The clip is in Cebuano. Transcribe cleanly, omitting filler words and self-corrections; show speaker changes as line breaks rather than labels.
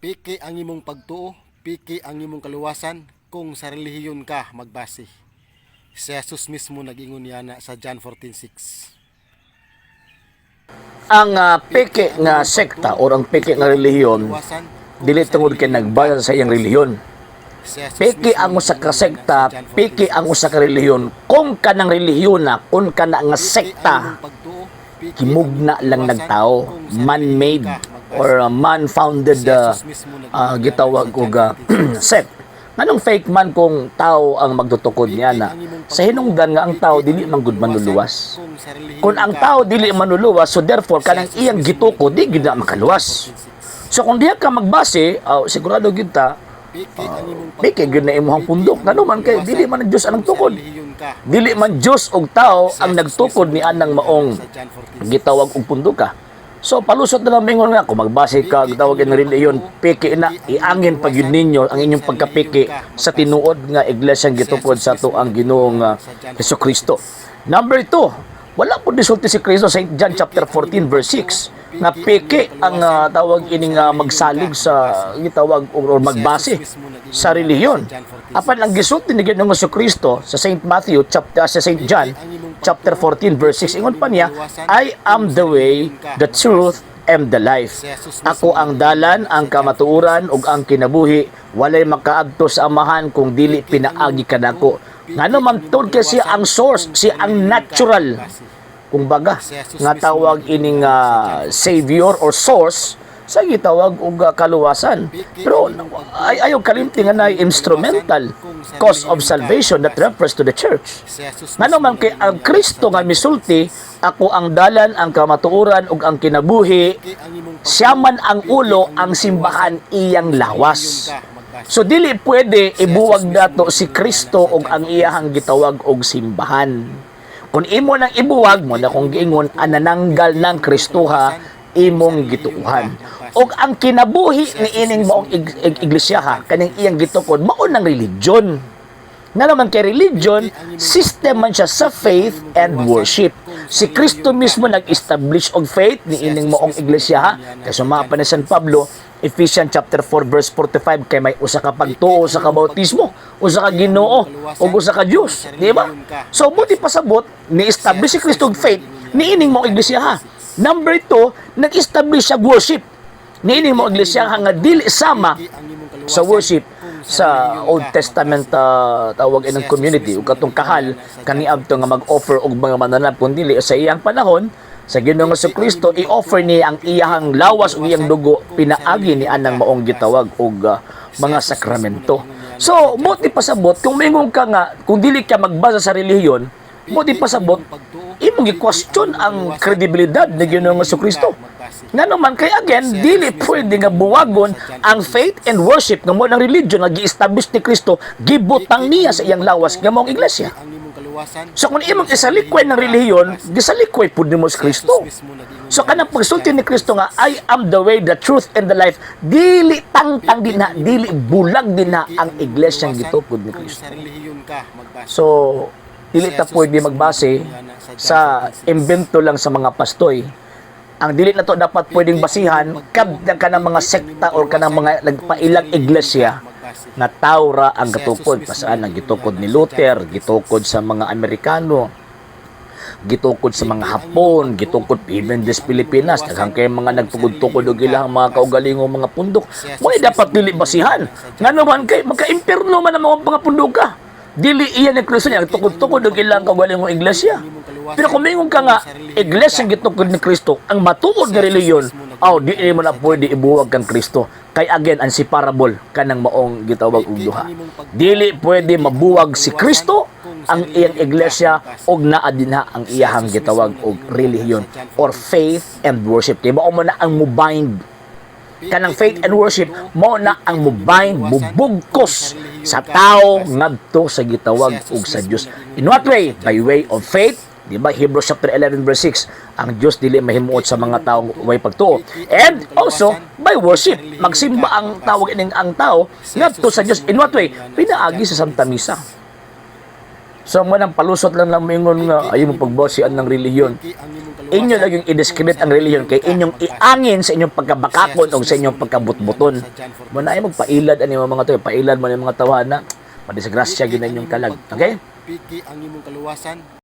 Peke ang imong pagtuo, peke ang imong kaluwasan kung sa relihiyon ka magbase. Si Jesus mismo nag-ingon niana sa John 14:6.
Ang peke nga sekta or ang peke nga relihiyon
Kaluwasan kung
dili
sa
tungod kay
relihiyon
nagbasa
ka
sa iyang relihiyon.
Si Jesus
Peke
mismo
ang usa ka
nag-ingon niana
sekta,
sa John
peke ang
14:6.
usa ka relihiyon kung kanang relihiyon na, kung kana nga
Peke ang
sekta
imong pagtuo, peke ang
gimugna
imong
lang
kaluwasan
nagtao,
kung sa
man-made
relihiyon ka magbase.
or man-founded
Si Jesus mismo nag-ingon niana
gitawag
sa
og
John 14:6.
sect. Nganong fake man kung tao ang magtutukod niya
Peke
na
ang imong
sa
pagtuo,
hinungdan nga ang
peke
tao
ang
dili
imong
man gud
kaluwasan
manluluwas.
kung sa relihiyon
Kung ang
ka
tao dili
magbase.
Manluluwas, so therefore
Si
kanang
Jesus
iyang
mismo
gitukod di
nag-ingon
gid na
niana sa John
makaluwas.
14:6.
So kung diha ka magbase, sigurado gyud ta
Peke ang imong
peke
pagtuo,
gyud na imong
peke
pundok.
ang
Ngano
imong
man kay dili
kaluwasan
man ang Dios ang
kung sa
nagtukod.
relihiyon ka
Dili
magbase.
Man Dios og tao
Si
ang
Jesus
nagtukod
mismo
ni anang
nag-ingon niana
maong
sa John 14:6.
gitawag og punduka. So palusot na lang mingon nga kung magbase ka
Peke ang
tawag
imong
ng relihiyon,
pagtuo,
peke na,
peke ang imong
iangin pa gyud
kaluwasan
ninyo ang
kung
inyong
sa
pagkapeke
relihiyon ka
sa
magbase.
Tinuod nga iglesia
Si
gitukod
Jesus
sa
mismo
ato ang
nag-ingon
Ginoong
niana sa John
Hesus Kristo.
14:6.
Number 2, wala po disulti si Kristo sa St. John
Peke
chapter
ang imong
14 verse
pagtuo,
6 nga
peke ang
peke
imong
ang
kaluwasan
tawag
kung
ini
sa
nga
relihiyon ka
magsalig sa
magbase.
Gitawag or
Si Jesus
magbase
mismo nag-ingon
sa
niana sa
relihiyon.
John
Apan ang
14:6.
gisulti ni Ginoong Kristo sa St. Matthew chapter, sa St.
Peke
John
ang imong
chapter
pagtuo,
14 verse
peke
6,
ang
ingon pa
imong
niya,
kaluwasan
"I am
kung sa
the way,
relihiyon ka
the
magbase."
truth and the life."
Si Jesus
Ako
mismo
ang
nag-ingon
dalan,
niana
ang
sa John
kamatuoran ug
14:6.
Ang kinabuhi, walay makaadto sa Amahan kung dili
Peke ang imong
pinaagi
pagtuo,
kanako.
peke
Ngano
ang
man
imong
tungod kay siya
kaluwasan
ang source,
kung
siya
sa
ang
relihiyon ka
natural
magbase.
Kumbaga
Si Jesus
nga
mismo
tawag
nag-ingon
ining
niana sa John
savior
14:6.
or source sa gitawag og kaluwasan.
Peke
Pero
ang imong pagtuo,
ay ayaw kalimti
peke
nga
ang
naay
imong kaluwasan
instrumental
kung sa
cause of
relihiyon ka
salvation that
magbase.
Refers to the church.
Si Jesus
Ngano
mismo
man kay
nag-ingon
ang
niana sa
Kristo nga
John
misulti,
14:6.
"Ako ang dalan, ang kamatuoran ug ang kinabuhi,"
Peke ang imong
siya
pagtuo,
man ang
peke
ulo,
ang
ang
imong
simbahan
kaluwasan
iyang
kung sa
lawas.
relihiyon ka magbase.
So dili pwede
Si Jesus
ibuwag
mismo
dato si
nag-ingon niana
Kristo
sa
og
John
ang iyahang
14:6.
Gitawag og simbahan. Kung imo nang ibuwag mo
Peke
na
ang
kung
imong
giingon
pagtuo,
ang nananggal
peke
ng
ang imong
Kristoha
kaluwasan kung sa
imong
relihiyon ka
gituohan.
magbase.
Og ang kinabuhi
Si
ni
Jesus
ining
mismo
maong
nag-ingon niana sa
iglesia
John
kaning iyang
14:6.
gitukod mao nang religion. Nga naman kay religion,
Peke ang imong
system
pagtuo,
man siya sa
peke ang
faith
imong
and
kaluwasan
worship.
kung sa
Si Kristo
relihiyon ka
mismo
magbase.
Nag-establish og faith ni
Si
ining
Jesus
maong
mismo
iglesia ha.
nag-ingon niana
Kay
sa
sumapa
John
ni San Pablo,
14:6.
Ephesians chapter 4 verse 45, kay may usa ka
Peke
pagtuo
ang
sa
imong
kabautismo,
pagtuo,
usa ka
peke ang imong
Ginoo ug
kaluwasan
usa ka
kung
Dios,
sa
di ba?
relihiyon ka
So buti
magbase.
Pasabot
Si
ni-establish si
Jesus
Kristo og
mismo
faith
nag-ingon
ni
niana
ining
sa
maong
John
iglesia ha.
14:6.
Number 2, nag-establish siya worship ni ining
Peke
maong
ang
iglesia
imong
ha nga
pagtuo,
dili sama
peke ang imong
sa
kaluwasan
worship
kung sa
sa
relihiyon
Old
ka
Testament
magbase.
Tawag
Si
inang
Jesus
community ug
mismo
katong
nag-ingon
kahal
niana sa John
kaniadto nga
14:6.
mag-offer og mga mananap kun dili sa iyang panahon sa Ginoong
Peke ang
Kristo
imong
i-offer
pagtuo,
niya ang
peke
iyahang
ang imong
lawas ug iyang
kaluwasan
dugo
kung sa
pinaagi ni
relihiyon
anang
ka
maong
magbase.
Gitawag og
Si
mga
Jesus mismo
sakramento.
nag-ingon niana
So
sa John
mo pasabot
14:6.
Kung mingon ka nga kung dili ka magbasa sa relihiyon, mo
Peke ang
pasabot
imong pagtuo,
imong
peke ang
gi-question
imong
ang
kaluwasan
kredibilidad
kung
ni
sa
Ginoong
relihiyon ka
Kristo.
magbase.
Ngano man kay again
Si
dili
Jesus mismo
pwede nga
nag-ingon niana
buwagon
sa John
ang faith and
14:6.
Worship nga mo ng religion nga gi-establish ni Kristo, gibutang
Peke
niya
ang
sa
imong
iyang lawas
pagtuo,
nga maong
peke
iglesia.
Ang imong kaluwasan
So kung
kung
imong
sa
isalikway
relihiyon
ng
ka
relihiyon,
magbase.
gisalikway pud nimo si
Si Jesus
Kristo.
Mismo nag-ingon
So
niana
kanang
sa
pagsulti
John
ni Kristo nga
14:6.
"I am the way, the truth and the life," dili tangtang
Peke
din na,
ang imong
dili
pagtuo,
bulag din na
peke
ang
ang imong
iglesyang
kaluwasan
gitukod ni
kung
Kristo.
Sa relihiyon ka magbase.
So dili
Si
ta
Jesus
pwede
mismo
magbase
nag-ingon niana sa John
sa
14:6.
imbento lang sa mga pastoy. Ang dili na to dapat pwedeng
Peke ang
basihan
imong pagtuo,
kab kanang mga
peke ang imong
sekta or kanang
kaluwasan
mga
kung sa
nagpailang
relihiyon ka
iglesia
magbase.
Nga tao ra ang
Si Jesus
gatukod
mismo
pasaan ang
nag-ingon
gitukod
niana
ni
sa John
Luther,
14:6.
Gitukod sa mga Amerikano, gitukod sa mga
Peke ang imong
Hapon,
pagtuo,
gitukod even
peke
des
ang imong
Pilipinas,
kaluwasan
daghang kay mga
kung sa
nagtukod-tukod
relihiyon
og
ka
ilang mga
magbase.
Kaugalingong mga pundok.
Si Jesus
Mo dapat
mismo
dili
nag-ingon
basihan.
niana sa John
Ngano man kay
14:6.
magka-impierno man ang mga punduka. Dili iya ni Kristo niya
Peke ang
nagtukod-tukod
imong
og ilang
pagtuo,
kaugalingong
peke
iglesia.
Ang imong
Pero
kaluwasan
kung mingon ka
kung
nga
sa relihiyon
iglesia
ka
gitukod ni
magbase.
Kristo ang matuod
Si
nga
Jesus
relihiyon,
mismo
aw
nag-ingon
di
niana
mo na
sa John
pwede ibuwag kang
14:6.
Kristo. Kay again unseparable kanang maong gitawag og
Peke
duha.
Ang imong pagtuo,
Dili pwede
peke ang imong
mabuwag si
kaluwasan
Kristo
kung sa
ang iyang
relihiyon ka
iglesia
magbase.
Og naa dinha ang
Si
iyahang
Jesus mismo
gitawag og
nag-ingon niana
relihiyon
sa John
or
14:6.
Faith and worship. Kay mao mo na ang mubind
Peke
kanang
ang
faith and
imong
worship,
pagtuo,
mao na
peke
ang
ang imong
mubind,
kaluwasan kung
mubugkos
sa relihiyon
sa
ka
tao
magbase.
Ngadto sa
Si
gitawag
Jesus
og sa
mismo
Dios.
nag-ingon
In what
niana
way?
sa John
By way of
14:6.
Faith. Di ba? Hebrews chapter 11 verse 6, ang Dios dili mahimuot
Peke
sa
ang
mga
imong
taong
pagtuo,
way pagtuo.
peke ang
And
imong
also
kaluwasan
by
kung sa
worship,
relihiyon ka
magsimba ang
magbase.
Tawag ining ang tao
Si
ngadto
Jesus
sa Dios.
mismo
In what way?
nag-ingon niana sa
Pinaagi
John
sa Santa Misa.
14:6.
So mo nang palusot lang lang moingon nga ayaw mo pagbasian ng relihiyon.
Piki ang imong kaluwasan
Inyo laging i-discriminate ang relihiyon kay
kung sa
inyong
magbase.
iangin sa inyong pagkabakakon o sa inyong pagkabutbuton. Mo na ay magpailad ani mga to, pailad mo ni mga tawana, madisgrasya
Piki
gid
ang
inyong
imong
kalag.
pagtuo,
Okay?
piki ang imong kaluwasan.